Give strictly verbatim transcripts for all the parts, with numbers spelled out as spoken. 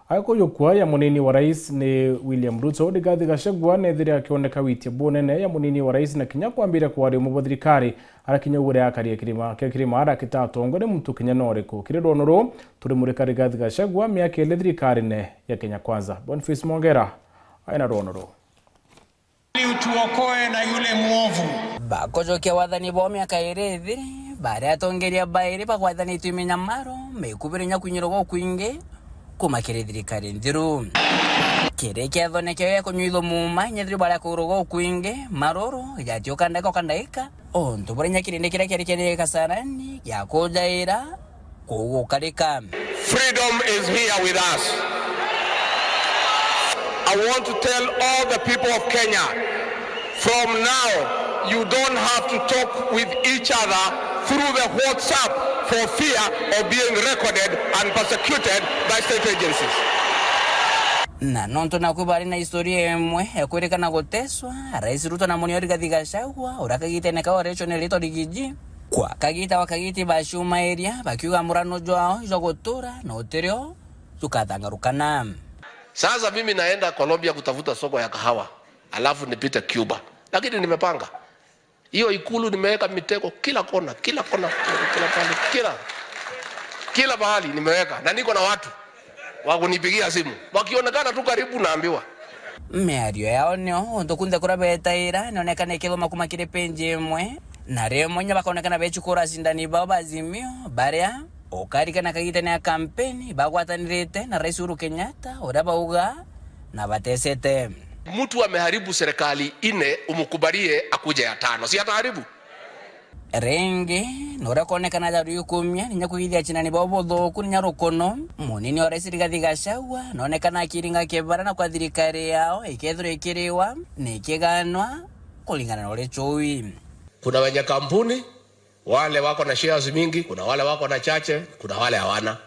Akujukua ya munini wa rais ni William Ruto, Rigathi Gachagua neethire akioneka witia bunene ya munini wa rais na kinya kwambiria kwaria umwe bwa thirikari, arakinya ugure akaria kirima kia kirima arakita atongoria muntu kinya no uriku. Kiri rwono ruu, turimurika Rigathi Gachagua miaka iri thirikarine ya Kenya Kwanza. Boniface Mwongera aina rwono ruu. Utuokoe na yule mwovu. Bakujukia wathani bwao miaka iri ithiri, bari atongeria bairi bagwathanitue minyamaro, mikubire nya kwinyirwa gukwingi kuuma kiri thirikari nthiru. Kiri kiathone kiao gia kunyuithua muuma, inya ithiri baria kugurwa gukwingi, maruru jatiuka ndaika uka ndaika, untu buria nya kirindi kiria kiari kiari Kasarani gia kujaira kugukarika. Freedom is here with us. I want to tell all the people of Kenya, from now, you don't have to talk with each other through the WhatsApp for fear of being recorded and persecuted by state agencies. Na nontu naku bari na historia imwe ya kwirikana guteswa, Rais Ruto na munio Rigathi Gachagua, uria kagitene kau arecwa ni ritwa Rigiji, kwa kagita wa kagiti bacumairia, bakiuga murano jwao jwa gutura na utirio jukathangarukana. Sasa mimi naenda Colombia kutafuta soko ya kahawa, alafu nipite Cuba. Lakini nimepanga. Hiyo ikulu nimeweka mitego kila kona, kila kona, kila pahali, kila, kila pahali nimeweka. Na niko na watu wa kunipigia simu. Wakionekana tu karibu naambiwa. Miario yao nio untu kunthe kuria betaira nionekana ikithoma kuma kiri page imwe, na rimwe inya bakonekana bechukura acindani bao ba Azimio, baria ukarikana kagitene ya kampeni bagwatanirite na Rais Uhuru Kenyatta, uria bauga na batesete. Mtu ameharibu serikali nne, umkubalie akuje ya tano. Si ataharibu? Ringi, na uria kwonekana ajaruikumia ninya kwithia acindani bao buthuku ninya rukuno, munini wa rais Rigathi Gachagua nonekana akiringa kibara na kwa thirikari yao ikethirwa ikiriwa na ikiganwa kuringana na uria chui. Kuna wenye kampuni, wale wako na shares mingi, kuna wale wako na chache, kuna wale hawana.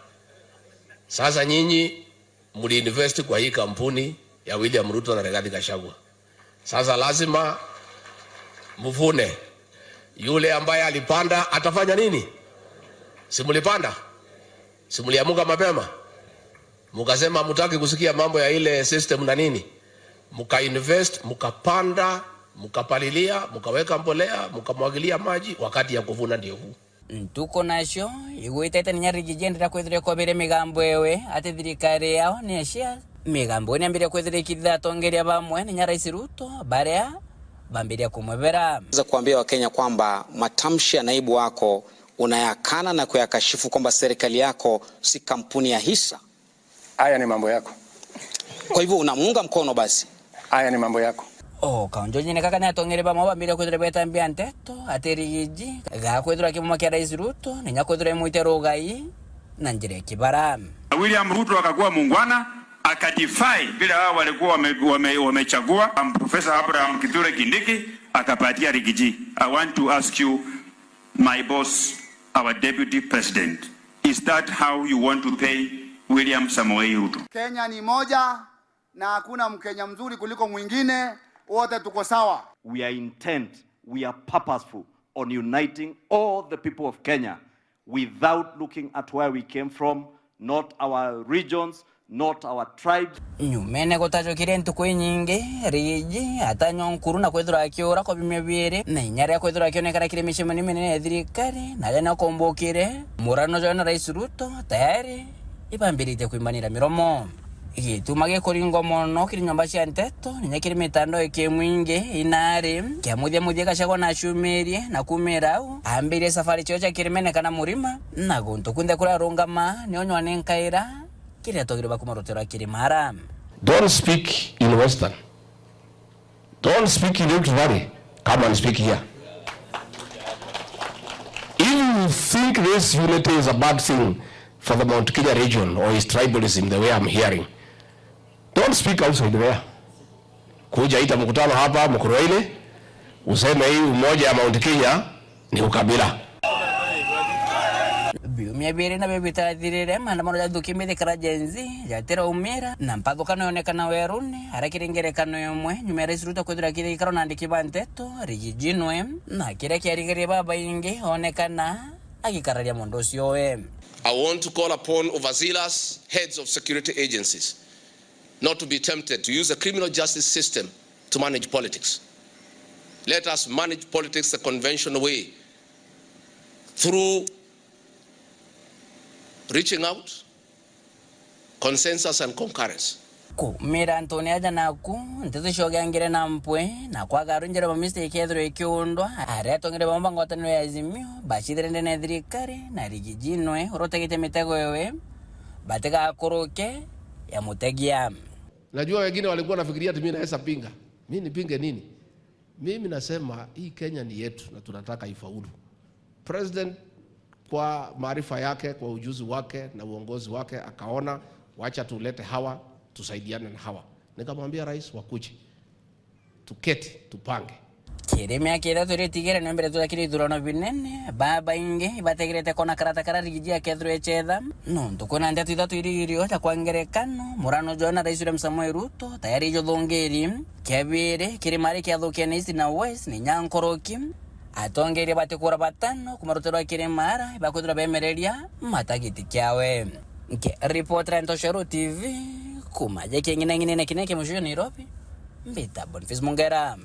Sasa nyinyi mliinvest kwa hii kampuni ya William Ruto na Rigathi Gachagua. Sasa lazima mvune. Yule ambaye alipanda atafanya nini? Si mlipanda? Si mliamuka mapema? Mkasema hamtaki kusikia mambo ya ile system na nini? Mkainvest, mkapanda, mkapalilia, mkaweka mbolea, mkamwagilia maji, wakati ya kuvuna ndio huu. Ntuku nacio igwitite ninya Rigiji enderea kwithirwa ikoberia migambo ewe ati thirikari yao ni ya shares. Migambo ii niambirie kwithirwa ikithitha atongeria bamwe ninya Rais Ruto baria bambiria kumwebera. Naweza kuambia Wakenya kwamba matamshi ya naibu wako unayakana na kuyakashifu kwamba serikali yako si kampuni ya hisa. Haya ni mambo yako. Kwa hivyo unamuunga mkono basi? Haya ni mambo yako. O kaunjonyene kaka ni atongeria bamwe bambirie kwithirwa betambia nteto ati Rigiji gakwithirwa kimuma kia Rais Ruto ninya kwithirwa imwitia rugai na njira ya kibara. William Ruto akakuwa muungwana, akadefy vile hao walikuwa wame-, wame-, wamechagua, um, Professor Abraham Kithure Kindiki, akapatia Rigiji. I want to ask you, my boss, our deputy president, is that how you want to pay William Samoei Ruto? Kenya ni moja na hakuna Mkenya mzuri kuliko mwingine, wote tuko sawa. We are intent, we are purposeful on uniting all the people of Kenya without looking at where we came from, not our regions, not our tribes. Nyumene gutajukire ntuku inyingi, Rigiji atanywa nkuru na kwithirwa akiura kwa biumia biiri, na inya ria kwithirwa akionekana kiri micemanio minene ya thirikari, na aria nio kumbukire murano jwawe na Rais Ruto tayari ibambiritie kwimbanira miromo. Gituma gikuringwa mono kiri nyomba cia nteto, ninya kiri mitandao ikimwingi, inari kia muthia muthia Gachagua nacumirie na kumira au, ambirie safari cio cia kirimene kana murima, na guntu kunthe kuria arungama, ni onywa ni nkaira kiria atogire bakumarutira kiri mara. Don't speak in Western. Don't speak in Rift Valley. Come and speak here. If you think this unity is a bad thing for the Mount Kenya region or is tribalism the way I'm hearing, don't speak outside there. Kuja ita mkutano hapa Mukurweini, useme hii umoja ya Mount Kenya ni ukabila. Biumia biiri nabio bitathirire, maandamano jathuki mithikara Gen Z jatiraumira, na mpathukano yonekana weruni, aria kiri ngerekano imwe, nyuma ya Rais Ruto kwithirwa akithikira na andiki ba nteto, Rigiji nwe, na kiria kiarigirie babaingi onekana agikararia mundu ucio we. I want to call upon overzealous heads of security agencies not to be tempted to use the criminal justice system to manage politics. Let us manage politics the conventional way through reaching out, consensus and concurrence. Kumira antuni aja naku, nteto iciogeangire na mpwi, na kwaga runjira ba mistake ikethirwa ikiundwa, aria atongire bamwe ba ngwataniro ya Azimio, bacithire ndene ya thirikari, na Rigiji nwe uria utegetie mitego ewe, batigakuruke ya mutegia. Najua wengine walikuwa nafikiria ati mimi naweza pinga. Mimi nipinge nini? Mimi nasema hii Kenya ni yetu na tunataka ifaulu. President kwa maarifa yake, kwa ujuzi wake na uongozi wake, akaona wacha tulete hawa, tusaidiane na hawa. Nikamwambia rais wakuje, tuketi, tupange. Kiri miaka ithatu iria itigire, niombere tuthakire ithurano binene, babaingi ibategerete kona karata kara Rigiji akethirwa echetha. Nontu kwina ndeto ithatu iria irio, ja kwa ngerekano, murano jwa na Rais William Samoei Ruto tayari ijuthungiri. Kia biri, kirima ari kiathukia na East na West ni nyankoroki. Atongeria batikura batano kuma rutere rwa kirima ara ibakwithirwa bemereria matagiti kiawe. Nkiripotera Ntoshero T V kuma ja king'inang'inene kinene kia mucii jwa Nairobi, mbita Boniface Mungera.